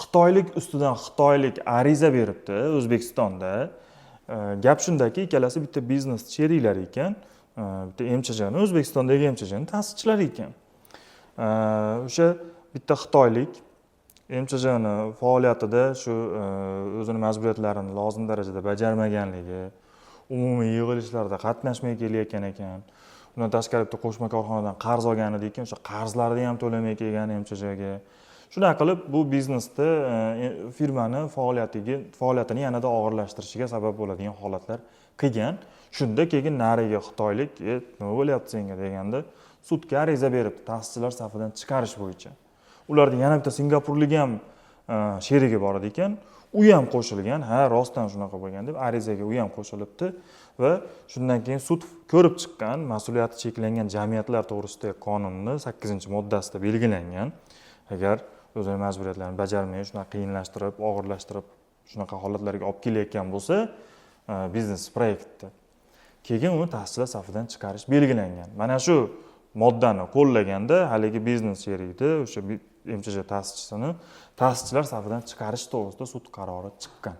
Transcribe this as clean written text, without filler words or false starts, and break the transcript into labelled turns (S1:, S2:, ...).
S1: Xitoylik ustidan xitoylik ariza beribdi O'zbekistonda. Gap shundaki, ikkalasi bitta biznes sheriklari ekan, bitta MChJni, O'zbekistondagi MChJni ta'sischilari ekan. O'sha bitta xitoylik MChJni faoliyatida shu o'zini majburiyatlarini lozim darajada bajarmaganligi, umumiy yig'ilishlarda qatnashmay kelayotgan ekan. Undan tashqari, bitta qo'shma korxonadan qarz olgan edi ekan, o'sha qarzlarni ham to'lamay kelgan MChJga. Shunaqa qilib, bu biznesda firmani faoliyatini yanada og'irlashtirishiga sabab bo'ladigan holatlar qilgan. Shunda keyin narigi xitoylik "Nima bo'lyapti senga?" deganda, sudga ariza beribdi ta'sischilar safidan chiqarish bo'yicha. Ularda yana bitta singapurlik ham sherigi bor edi ekan, u ham qo'shilgan. Ha, rostdan shunaqa bo'lgan deb arizaga u ham qo'shilibdi va shundan keyin sud ko'rib chiqqan. Mas'uliyati cheklangan jamiyatlar to'g'risidagi qonunni 8-moddasida belgilangan: agar o'zini majburiyatlarini bajarmay, shunaqa qiyinlashtirib, og'irlashtirib, shunaqa holatlarga olib kelayotgan bo'lsa biznes proyektni, keyin uni ta'sischilar safidan chiqarish belgilangan. Mana shu moddani qo'llaganda, haligi biznes sherikni, o'sha MChJ ta'sischisini ta'sischilar safidan chiqarish to'g'risida sud qarori chiqqan.